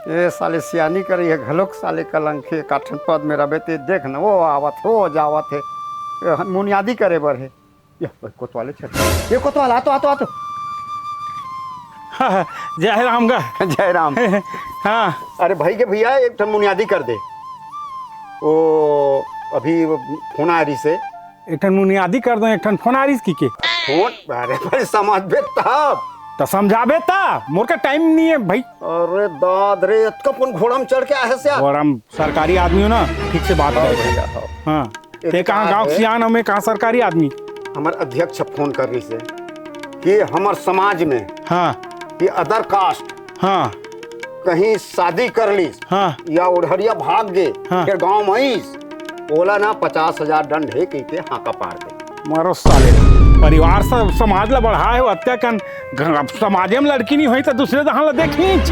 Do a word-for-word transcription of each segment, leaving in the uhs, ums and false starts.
ए साले सियानी करे, ये घलोक साले कलंक हे। एकाठन पद में रबे ते देख न, वो आवत, वो जावत हे। ये मुनियादी करे बर हे। ये कोतवाले छे। ये कोतवाल, आ तो, आ तो, आ तो। हाँ, हाँ, जय राम गा। जय राम। हाँ। अरे भाई के भैया, एक ठन मुनियादी कर दे। वो अभी वो फोन आ रही से। एक ठन मुनियादी कर दो, एक ठन फोन आ रही की के। फोन? अरे भाई, समझबे तब। तो समझाबे ता, मोर का टाइम नहीं है भाई। अरे दाद रे, अतका कौन घोड़ा में चढ़ के आए से यार? घोड़ा में सरकारी आदमी हो ना, ठीक से बात हाँ कर। भैया, हाँ। हाँ। ये ते तो कहाँ कहा गाँव है? सियान, हमें कहाँ सरकारी आदमी? हमर अध्यक्ष फोन कर रही से कि हमर समाज में हाँ। कि other caste हाँ। कहीं शादी कर लीस हाँ। या ओढ़रिया भाग गे, हाँ। फिर गांव में आईस, ओला ना पचास हजार दंड हे कह के हाका पार दे। मारो साले, परिवार सब समाज ला बढ़ाए हो, हत्या कन, घ-, अब समाजे में लड़की नहीं होई तो दूसरे दहां ला देखीच।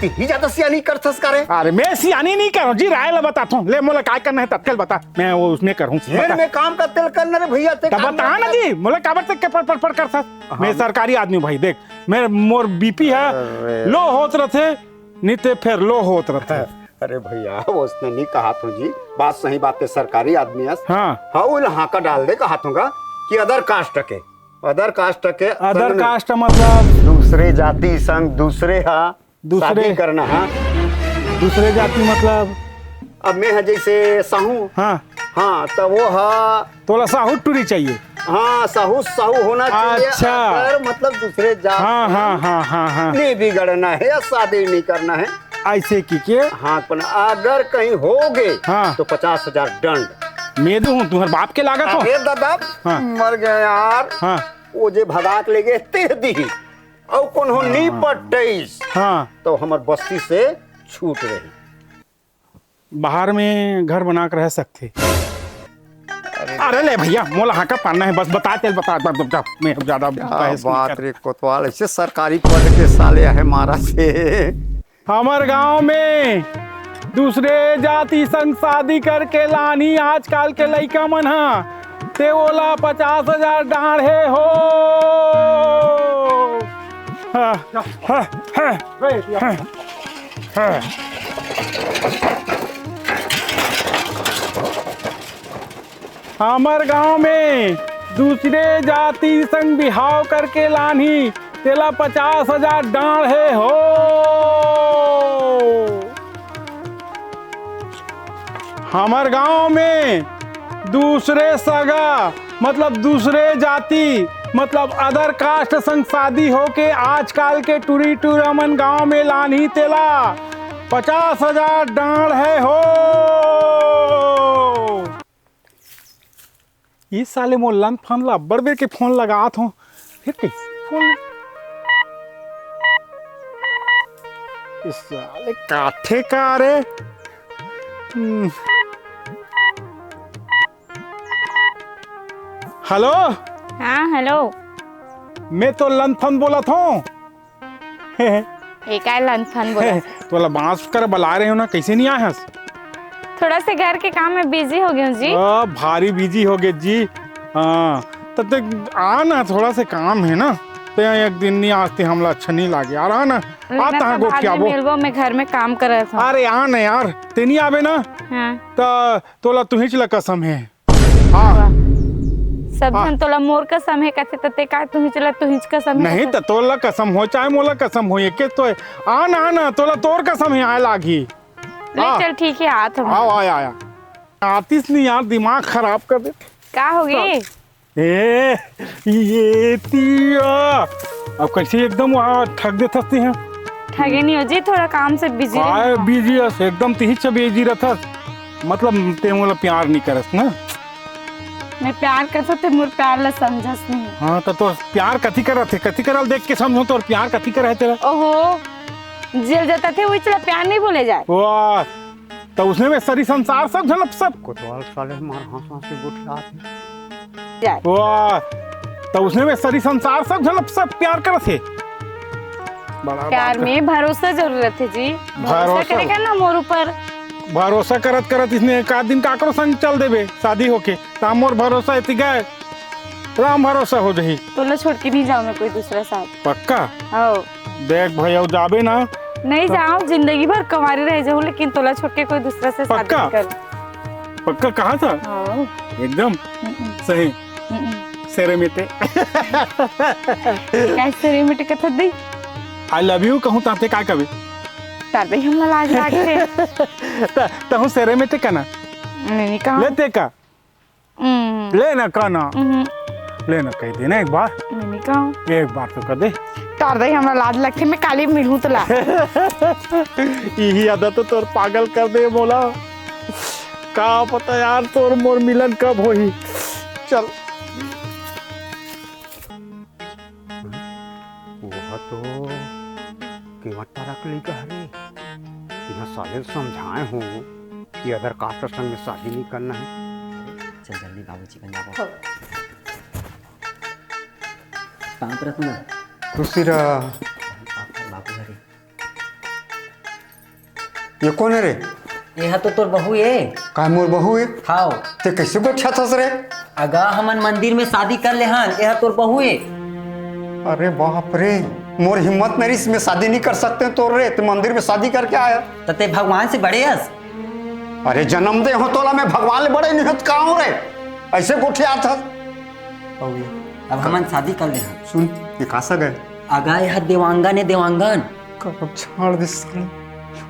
तिही ज्यादा सियानी करथस का रे? अरे मैं सियानी नहीं करूँ जी, राय ला बताता हूँ। ले मोला काय करना है तत्काल बता, मैं वो उसने करूँ। जेल बता। में काम करते ल करना रे भैया, ते तब काम बता ना ना कर। जी, मोला काबर ते के पड़ पड़ पड़ करथस? हाँ। मैं सरकारी आदमी भाई, देख, मैं मोर बीपी है अरे। लो होत रथे, नहीं ते फिर लो होत रथे। अरे भैया, वो उसने नहीं कहा था जी, बात सही बात है, सरकारी आदमी है। हाँ। हाँ, वो हाका डाल दे कहा था कि other caste के, other caste के other संग caste मतलब? दूसरे जाति संग दूसरे हा दूसरे शादी करना हा। दूसरे जाति मतलब? अब मैं है जैसे साहू। हाँ। हाँ, तो वो हा तोला साहू टूरी चाहिए। हाँ, साहू, साहू होना चाहिए। अच्छा। अगर मतलब दूसरे जात हाँ, में हाँ, हाँ, हाँ, हाँ। नहीं बिगड़ना है या शादी नहीं करना है। ऐसे की के? हाँ, पण अगर कहीं हो गए हाँ। तो पचास हजार दंड। मैं दूँ, तुम्हारे बाप के लागत हो? अरे दादा, हाँ। मर गए यार। हाँ। वो जे भगा के ले गए, ते दी। और कौन हो हाँ। नहीं पटईस। हाँ। तो हमार बस्ती से छूट रही। बाहर में घर बना के रह सकथे। अरे ले भैया, मोला हाका पारना है, बस बता, चल बता, बता, बता, बता, मैं अब ज्यादा क्या बहस नहीं बात कर। रे कोतवाल, ऐसे सरकारी पद के साले है मारा से। हमर गांव में दूसरे जाति संग शादी करके लानी आजकल के लइका मन हा, ते ओला पचास हजार डाढ़े हो। हाँ, हाँ, हाँ, हाँ। हमर गांव में दूसरे जाति संग बिहाव करके लानही, तेला पचास हजार डांड़ हे हो। हमर गांव में दूसरे सगा, मतलब दूसरे जाति, मतलब other caste संग शादी होके आजकाल के टूरी टूरा मन गांव में लानही, तेला पचास हजार डांड़ हे हो। ई साले मोर लंद फंद ला अब्बड़ बेर के फोन लगात हों, फिर कइसे फोन? इस साले काथे का रे? हम्म। हेलो? हाँ, हेलो। मैं तो लंद फंद बोलत हों। ए काय लंद फंद बोलत? तोला बांस कर बला रहे हो ना, कैसे नहीं आए हस? थोड़ा से घर के काम में बिजी हो गए हूँ जी। आ, भारी बिजी हो गए जी। हाँ, तब तक आ ना, थोड़ा से काम है ना। ते एक दिन नहीं आते, हमला अच्छा नहीं लागे यार, आ ना। आ लेकिन तहाँ सब बाद में गोठियाबो। मिलबो, मैं घर में काम करत हूँ। अरे आ ना यार, ते नहीं आबे ना। हाँ। त तोला तुहिच ला कसम है। हाँ। वाह। सब हाँ। झन तोला मोर कसम हे कथे, त ते काय तुहिच ला तुहिच कसम हे नहीं, कथे? त तोला कसम हो, चाहे मोला कसम हो, एके तो हे। आ ना, आ ना, तोला तोर कसम हे, आए लागही। ले हाँ। चल, ठीक हे, आत हूँ। आओ, आया, आया। आतिस नहीं यार, दिमाग खराब कर दे। का होगे? ए, ये तिया। अब कैसे एकदम वहाँ ठग देथस ते हैं? ठगे नहीं हो जी, थोड़ा काम से बिजी काय रहती हूँ। बिजी हस? एकदम तिही से बिजी रहथस। मतलब, ते मोला प्यार नहीं करस ना? मैं प्यार करत हूँ, ते मोर प्यार ला समझस नहीं। हाँ, त तोर प्यार कथी करत हे? कथी करल देख के समझो तोर प्यार कथी करत हे तेरा? ओहो, जेल जाता थे, वही चला प्यार नहीं बोले जाए। वाह, त उसने में सरी संसार सब झलप सब। कोतवाल साले मार हंस हंस के गोठियात हे। जाए। वाह, त उसने में सरी संसार सब झलप सब प्यार करत हे। बड़ा प्यार बात हे। में भरोसा जरूरत हे जी। भरोसा भरोसा। करेगा ना मोर ऊपर। भरोसा करत करत इसने एक आध दिन काकरो संग चल देबे, शादी होके, त मोर भरोसा एती गए, राम भरोसा हो जाही। तोला छोड़ के नहीं जाऊँ मैं कोई दूसरा साथ। पक्का? हाँ। देख भाई, अब जाबे ना, नहीं जाओ, जिंदगी भर कंवारी रह जाऊं, लेकिन तोला छोड़ के कोई दूसरा से शादी पक्का? कर। पक्का कहा था? हाँ। एकदम हम्म, सही। हम्म। सेरेमेटे। क्या सेरेमेटे कथा दई? आई लव यू कहूँ ताते का कबे? ताते हमला लाज लागथे। त-, तहूँ सेरेमेटे का ना? नहीं, नहीं कहा। लेते का? हम्म। ले ना, का ना? हम्म। ले ना, कह दे ना एक बार। मैं नहीं कहूँ। एक बार तो कह दे। तार दे, हमरा लाज लगथे, मैं काली मिलूँ तोला। यही आदत तो तोर पागल कर दे मोला। का पता यार, तोर मोर मिलन कब होही। चल। वो तो केवट तरह के लइका हरे। इहाँ साले ल समझाए हूँ कि other caste संग में शादी नहीं करना है। चल जल्दी बाबूजी बन जाबो। हो। पाँव परत हूँ ना। खुशी रह। बाबू, बाबू हरे। ये कोन हे रे? एहा तो तोर बहू ए। का मोर बहू ए? हाव। ते कइसे गोठियाथस रे? अगा हमन मंदिर में शादी कर ले हन, एहा तोर बहू ए। अरे बाप रे, मोर हिम्मत नइ रिहिस, मैं शादी नहीं कर सकते तोर रे, ते मंदिर में शादी करके आया। त ते भगवान से बड़े अस। अरे जनम दे हो तोला, मैं भगवान ले बड़े नहीं हो त का हो रे? अइसे गोठियाथस। अब हमन शादी कर ले हन। सुन, ये का सगा ए? अगा एहा देवांगन ए, देवांगन। कब छाड़ दे साले,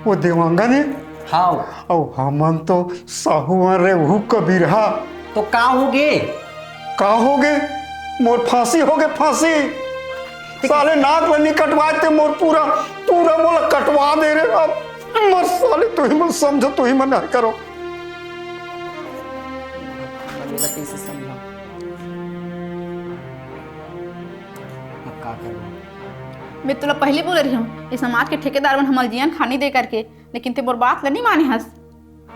वो देवांगन ए? हाव। अउ हमन तो साहूवान रे, उहू कबीरहा। तो का होगे? का होगे? मोर फांसी होगे, फांसी। साले नाक ल नी कटवाए ते मोर पूरा, पूरा मोला कटवा दे रे। अब मर साले, तुही मन समझो, तुही मन हल करो। अब का करबो? मैं तोला पहिली बोले रहिहूँ, ये समाज के ठेकेदार मन हमर जियन खानी दे करके, लेकिन ते मोर बात ला नहीं माने हस।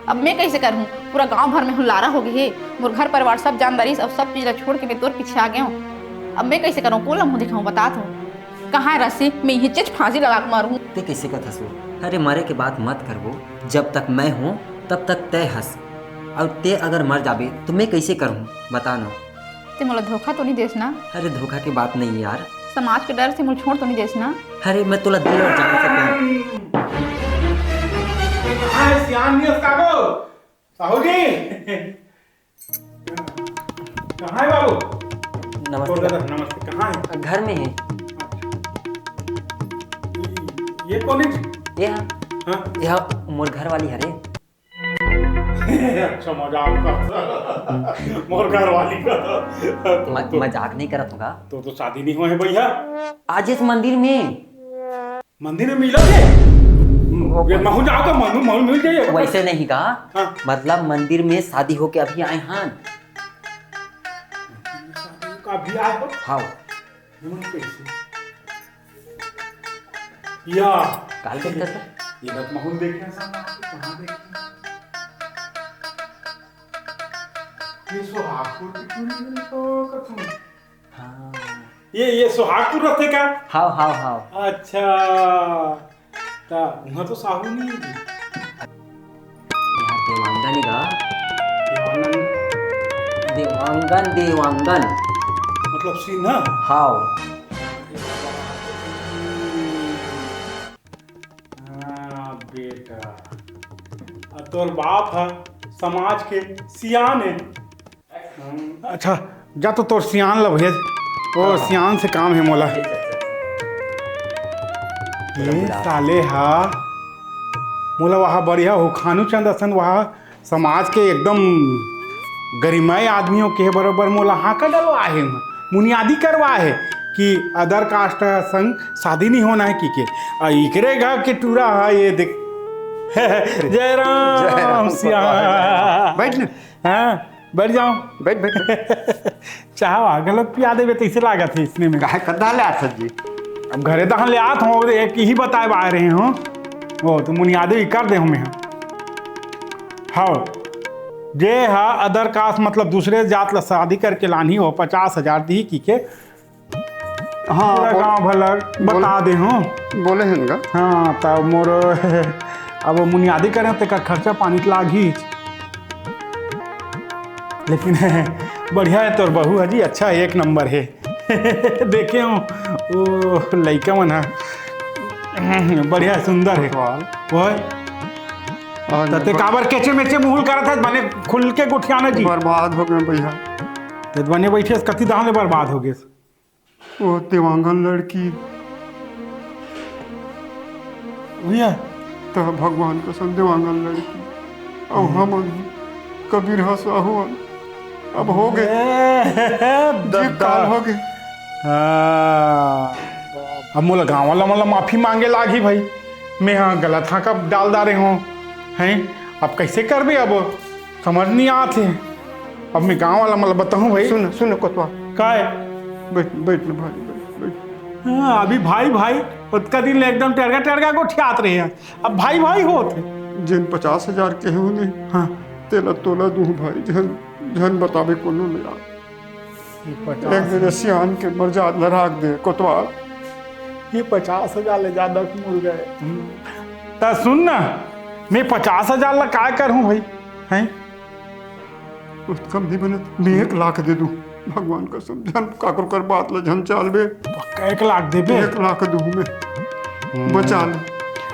अब मैं कइसे करहूँ? पूरा गांव भर में हुल्लारा हो गई हे। मोर घर परिवार सब जान डारिस अउ सब चीज ला छोड़ के मैं तोर पीछे आ गए हूँ। अब मैं कइसे करहूँ? कोन ला मुँह दिखाऊँ? बता तो। कहाँ है रस्सी? मैं यही चीज फांसी लगा के मारूँ। ते कइसे कथस वो? अरे मरे के बात मत करबो, जब तक मैं हूँ तब तक तय हस, अउ ते अगर मर जाबे तो मैं कइसे करहूँ? बता ना। ते मोला धोखा तो नहीं देस ना? अरे धोखा के बात नहीं यार। समाज के डर से मोला छोड़ तो नहीं देस ना? अरे मैं तोला दिल और जान से प्यार। हाँ, सियान नहीं उसका को। साहू जी। कहाँ है बाबू? नमस्ते। बोल दादा, नमस्ते। कहाँ है? घर में है। ये, ये कौन है जी? ये हाँ। हाँ। ये हाँ, मोर घर वाली हरे। अच्छा, मजाक कर। मोर घर वाली का। तो, म-, तो, मजाक नहीं करत होगा। तो, तो शादी नहीं हुआ है भैया। आज इस मंदिर में। मंदिर में मिला थे? वो ये महू जाओ तो महू, महू मिल जाइए। वैसे नहीं का। हाँ। मतलब मंदिर में शादी होके अभी आए हन। शादी होके अभी आए हो? हाँ। हम्म, कैसे? या। काल के अंदर से? ये बात महू देखे हैं सामने, कहाँ देखे हैं? ये सुहागपुर की कुड़ी है तो कथम। हाँ। ये, ये सुहागपुर रथे का? हाव, हाव, हाव। अच्छा, त उहाँ तो साहू नहीं है जी। यहाँ देवांगन ही गा। देवांगन? देवांगन, देवांगन। मतलब सिन्हा? हाव। हाँ, बेटा। आ, तोर बाप ह समाज के सियान है। अच्छा, जा तो तोर सियान ला भेज, वो हाँ। सियान से काम है मोला। ये साले हा, मोला वहाँ बढ़िया हुखानू चंद असन वहाँ समाज के एकदम गरिमाए आदमियों के बरोबर मोला हाका डलवा हे, मुनियादी करवा हे कि other caste संग शादी नहीं होना है कि के। आ, इकरे गा के टूरा हा, ये देख। जय राम जय राम, सिया। बैठ ना। हाँ। बैठ जाओ। बैठ, बैठ, बैठ। चाह वाह, गलत पिया देबे, तैसे लागत है इसने में। काहे कद्दा ले आत हस जी? अब घरे तहाँ ले आत हूँ, एक ही बताए बा रहे हूँ। वो तो मुनियादे ही कर दे हूँ मैं। हाँ, जे हा other caste, मतलब दूसरे जात ला शादी करके लानी हो, पचास हजार दी की के, हाँ, पूरा बोल-, गाँव भर ला बोल-, बता दे हूँ। बोले हन गा। हाँ, तब मोर अब मुनियादी करें, तेकर खर्चा पानी त लागही। लेकिन बढ़िया है तोर बहू ह जी, अच्छा है, एक नंबर है। देखे हूँ, वो लइका मन ह। बढ़िया, सुंदर हे। कोतवाल। ओए, आज त ते मैं काबर केचे मेचे मुहुल करत हस? बने खुल के गोठियाना जी। बर्बाद हो गए भैया। ते बने बैठे हस, कति दाह ले बर्बाद हो गेस। वो देवांगन लड़की। भैया। त भगवान कसम देवांगन लड़की। अउ हम्म। हमन कबीर हस अहू अब हो गए। ए, जी, दद्दा। काल हो गए। हाँ। अब मोला गाँव वाला मन ला माफी मांगे लागही भाई, मैं हाँ गलत हाँका डाल डारे हों, हैं? अब कैसे करबे? अब समझ नहीं आत हे। अब मैं गाँव वाला मन ला बताहूँ भाई। सुन, सुन कोतवाल। काय? बैठ, बैठ ना भाई, बैठ, बैठ। हाँ, अभी भाई, भाई, ओतका दिन ले एकदम टरगा, टरगा गोठियात रहे हैं। अब भाई, भाई होत हे। जेन पचास हजार के हूँ ने, हाँ। तेला तोला दूँ भाई, झन, झन बताबे कोनो ले यार। ये एक पचास दिन सियान के मरजाद ल राख दे, कोतवाल। ये पचास हजार ले ज्यादा के मुल गए। त सुन ना, मैं पचास हजार ला काय करहूँ भाई? हैं? बहुत कम नहीं बनत, मैं एक लाख दे दूँ। भगवान कसम, झन काकरो कर बात ला झन चालबे। पक्का एक लाख देबे? एक लाख दूँ मैं। हम्म। बचा ले,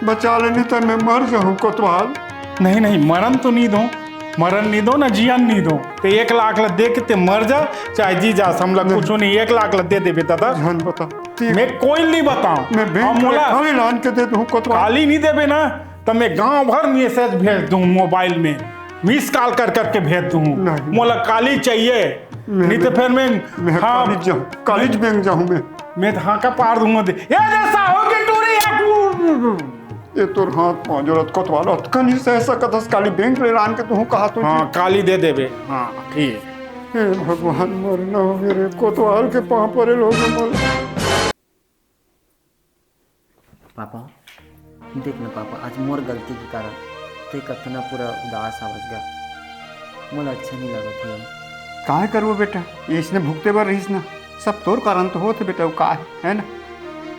बचा ले, नहीं त मैं मर जाहूँ, कोतवाल। नहीं, नहीं, मरन तो नहीं दो, मरन नहीं दो ना, जियन नहीं दो। ते एक लाख ला दे के ते मर जा, चाहे जी जा, हमला नहीं। कुछ नहीं, एक लाख ला दे देबे दादा। झन बता। मैं कोई नहीं बताऊँ। मैं बैंक अब मोला खाली लान के दे दूँ, कोतवाल। काली नहीं देबे ना, त मैं गांव भर message भेज दूँ मोबाइल में, miss call कर करके भेज दूँ। नहीं। मोला काली चाहिए, मैं, नहीं तो मैं, फिर मैं, मैं हाँ। काली जाऊँ, काली बैंक जाऊँ मैं। मैं तो हाँका पार दूंगा दे। ए दे साहू के टूरी या तू। ये तोर हाथ पाँव जोड़त कोतवाल, अतका नहीं सह सकत हस, काली बैंक ले लान के तू कहा तू। हाँ, काली दे देबे। हाँ, ठीक। हे भगवान, मरना हो गए रे, कोतवाल के पाँव परे लोग मर। पापा, देख ना पापा, आज मोर गलती के कारण ते कतना पूरा उदास आवत गा। मोला अच्छा नहीं लगत हे। काहे करबो बेटा, ये इसने भुगते बर रहिस ना, सब तोर कारण तो होत हे बेटा, वो का हे, है ना?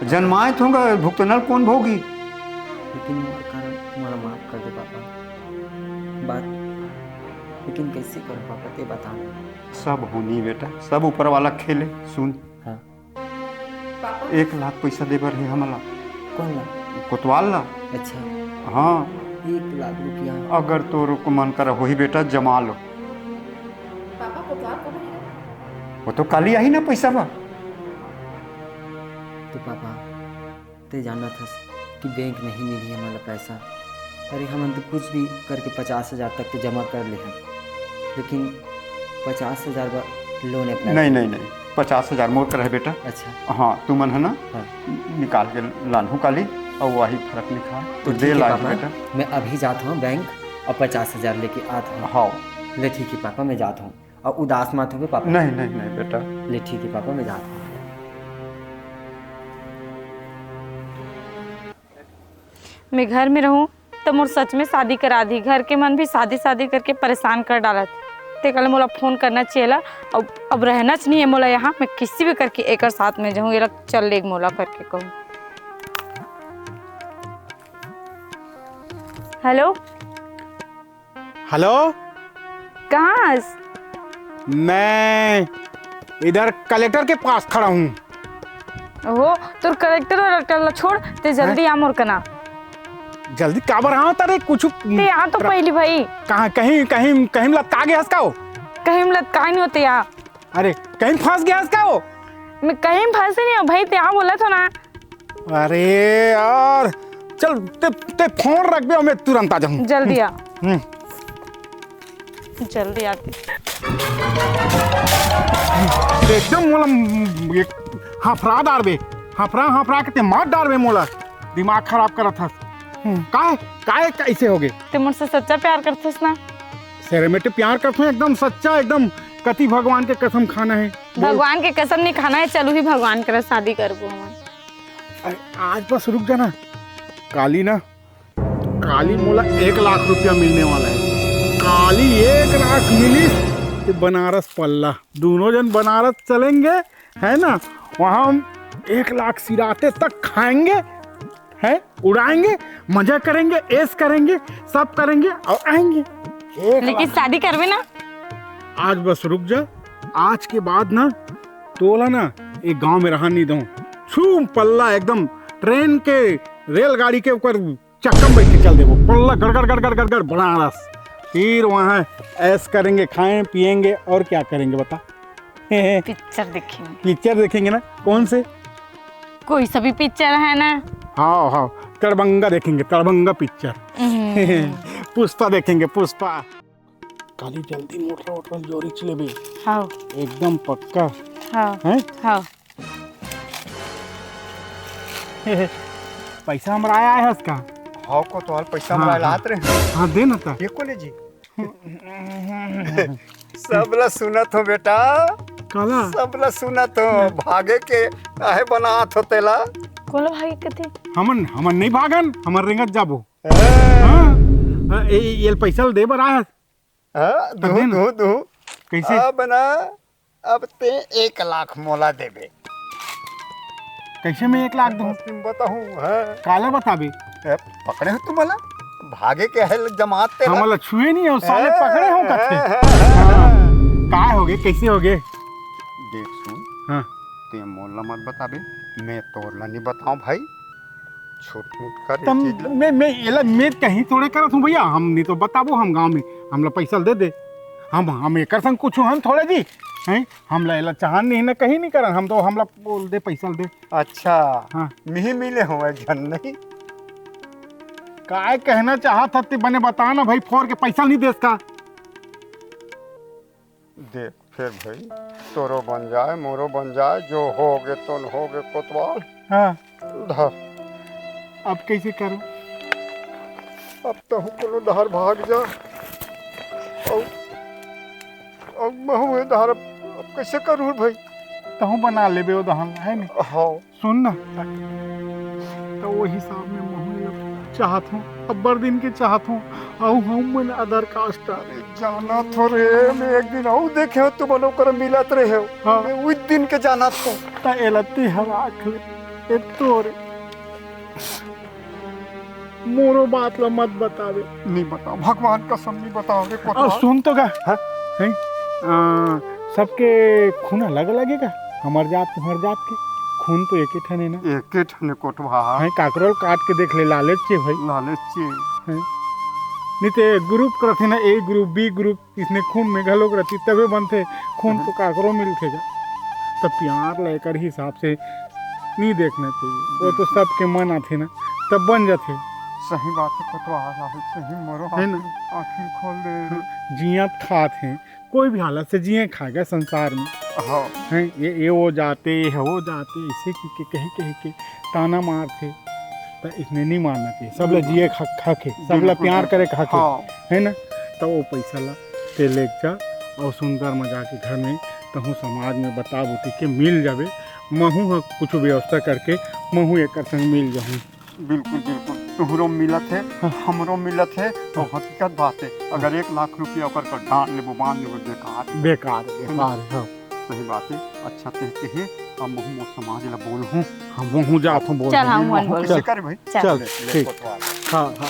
जनमाए तो होगा, भुगतनल कौन भोगी? लेकिन मोर कारण मोला माफ कर दे पापा। बात, लेकिन कैसे करूँ पापा, ते बता ना। सब होनी बेटा, सब ऊपर वाला खेले। सुन, हाँ। पापा? एक लाख पैसा दे बर हे हमला। कौन ला? कोतवाल ला। अच्छा। हाँ। एक लाख रुपया। अगर तोर को मन कर होही बेटा, जमा लो। पापा, कोतवाल कब आही? वो तो काली आही ना पैसा बा। तो पापा, ते जानत हस कि बैंक नहीं मिली हमन ला पैसा। अरे, हमन तो कुछ भी करके पचास हजार तक तो जमा कर ले हन, लेकिन पचास हजार बर loan apply नहीं, नहीं, नहीं, पचास हजार मोर कर हे बेटा। अच्छा। हाँ, तुमन है ना, हाँ। निकाल के लानहू काली, और वही फर्क लिखा तो तो दे ठीक है लागी पापा, बेटा। मैं अभी जात हूँ बैंक और पचास हजार लेके आत हूँ। हाँ। ले ठीक है पापा, मैं जात हूँ। अउ उदास मत होबे पापा। नहीं, नहीं, नहीं बेटा। ले ठीक है पापा, मैं जात हूँ। मैं घर में रहूं त मोर सच में शादी करा दी। घर के मन भी शादी शादी करके परेशान कर डालत। ते कल मोला फोन करना चाहिए ला। अब, अब रहना च नहीं है मोला यहाँ। मैं किसी भी करके एकर साथ में जाऊँ, ये लग चल लेग मोला करके कहूँ। हेलो। हेलो। कहाँ हस? मैं इधर कलेक्टर के पास खड़ा हूँ। ओहो, तोर कलेक्टर वाला टल्ला छोड़, ते जल्दी हैं? आ मोर कना। जल्दी काबर आवा तारे? कुछ ते आ तो प्र- पहली भाई। कहाँ, कहीं, कहीं, कहीं लटका गया हस का वो? कहीं लटका नहीं होते यार। अरे, कहीं फंस गया हस का वो? मैं कहीं फंसे नहीं हूँ भाई, ते आ बोला था ना। अरे यार, चल, ते, ते फोन रख बे, मैं तुरंत आ जाऊँ। जल्दी आ। हम्म। जल्दी आती। एकदम मोला, ये हाफरा डारबे, हाफरा, हाफरा के ते मार डारबे मोला, दिमाग खराब करत हस। हम्म, काहे, काहे, कैसे होगे? ते मोर से सच्चा प्यार करथस ना? सरे में ते प्यार करथों, एकदम सच्चा, एकदम कति भगवान के कसम खाना है। बोल। भगवान के कसम नहीं खाना है, चलू ही भगवान करा शादी करबो हमन। अरे, आज बस रुक जाना, काली ना, काली मोला एक लाख रुपया मिलने वाला है। काली एक लाख मिलिस, ये बनारस पल्ला, दोनों जन बनारस चलेंगे, है ना? वहाँ हम एक लाख सिराते तक खाएंगे, हैं, उड़ाएंगे, मजा करेंगे, ऐश करेंगे, सब करेंगे और आएंगे। एक लेकिन लाख। शादी करबे ना? आज बस रुक जा, आज के बाद ना तोला ना एक गांव में रहन नहीं दूं। छू पल्ला एकदम ट्रेन के रेलगाड़ी के ऊपर चक्का में बैठ के चल देबो, पल्ला गड़गड़ गड़गड़ गड़गड़ बनारस। फिर वहाँ ऐश करेंगे, खाएं पिएंगे और क्या करेंगे बता? पिक्चर देखेंगे। पिक्चर देखेंगे ना। कौन से? कोई सा भी पिक्चर है ना। हाँ हाँ, तड़बंगा देखेंगे, तड़बंगा पिक्चर। हम्म। पुष्पा देखेंगे, पुष्पा। काली जल्दी मोटर वोटर जोरी च लेबे। हाँ। एकदम पक्का। हाँ। हैं? हाँ। पैसा हमरा आय हस का? हाँ कोतवाल, पैसा हाँ, हमरा हाँ। लात रहे। हाँ, दे ना ता। ये कोने जी? सब ला सुनत हो बेटा। काला? सब ला सुनत हो। भागे के आहे बनात हो तेला। कोला भागे कथे? हमन, हमन नहीं भागन, हमन रेंगत जाबो। हाँ। हाँ। ए, ए, ये पैसा दे बर आय हस। हाँ, तब दू, दे ना। दू, दू। कैसे? अब ना, अब ते एक लाख मोला देबे। कैसे मैं एक लाख दूँ? तुम बताऊँ, हाँ। काला बताबे? ए, पकड़े हो तुम मला? भागे के है जमात तेला। हमला छुए नहीं हो, साले हैं, पकड़े हो कथे। हैं, हैं, हैं, हाँ। हैं। काय होगे, कैसे होगे? देख सुन, हाँ। ते मोला मत बताबे, मैं तोर ला नहीं बताऊँ भाई। छोट मोट कर तम, चीज ला। मैं, मैं एला मैं कहीं थोड़े करत हूँ भैया, हम नहीं तो बताबो हम गाँव में, हमला पैसा दे दे। हम, हम एकर संग कुछ हन थोड़े जी, हैं? हमला एला चाहन नहीं ना कहीं नहीं करन, हम तो हमला बोल दे पैसा दे। अच्छा, हाँ। मिही मिले हो एक झन नहीं। काय कहना चाहत हस ते बने बता ना भाई, फोर के पैसा नहीं देस का? देख, फिर भाई, तोरो बन जाए, मोरो बन जाए, जो होगे, तोन होगे, कोतवाल। हाँ। धर। अब कैसे करूँ? अब तहूँ कोनो डहर भाग जा। अउ, अउ महूँ ए डहर अब, अब कैसे करूँ भाई? तहूँ बना लेबे ओ डहर, है नहीं? हाँ। सुन ना, तो वो हिसाब में महूँ ला चाहत हूँ, अब्बड़ दिन के चाहत हूँ, अउ हम मन other caste आ। जानत हो रे, मैं एक दिन अउ देखे हो, तुमन ओकर मिलत रहे हो। हाँ। मैं उस दिन के जानत हो। त एला ते हवा आख ले, ए तोरे। मोरो बात ला मत बतावे। नहीं बताओ, भगवान कसम नहीं बताओ रे, अउ कोतवाल। सुन तो गा। हाँ? हैं? आ, सबके खून अलग अलग हे का? हमर जात, तुहर जात के खून तो एके ठन हे ना? एके ठन हे कोटवा। हैं, काकरो ल काट के देख ले, लालच चे भाई। लालच चे। हैं? नहीं ते group करथे ना, A group, B group, इसने खून में घलोक रहती, तबे बनथे। खून तो काकरो मिलथे जा। तब प्यार ला एकर हिसाब से नहीं देखना चाहिए। वो तो सबके मन आथे ना, तब बन जाथे। सही बात हे, कोतवाल साहब, सही मोरो है ना? आखिर, आखिर खोल दे। हाँ, जियत खात हे, कोई भी हालत से जिए खाएगा संसार में। हाँ। हैं, ये, ये वो जाते, ये वो जाते, ऐसे की के कहे, कहे के ताना मारथे। त इसने नहीं मानना चाहिए। सब ला जिए के हक, हक हे, सब ला बिल्कुल, प्यार बिल्कुल। करे के हक हे, हाँ। है ना? त वो पैसा ला ते लेके जा अउ सुंदर मजा के घर में तहूँ समाज में बता बुती के मिल जाबे। महूँ ह कुछ व्यवस्था करके महूँ एकर संग मिल जाहूँ। बिल्कुल, बिल्कुल। तुहरो मिलत हे, हाँ। हमरो मिलत हे, तो हकीकत बात हे। अगर एक लाख रुपया ओकर कर डांड लेबो, बांध लेबो, बेकार हे। बेकार हे, है ना? बेकार हे, हाँ। सही बात हे। अच्छा ते कहे, अब महूँ मोर समाज ला बोलहूँ। हम महूँ जात हूँ बोल। चल, हम महूँ मन महूँ बोल। कैसे करे भाई? चल। चल, ले, ले ठीक। कोतवाल। हाँ, हाँ।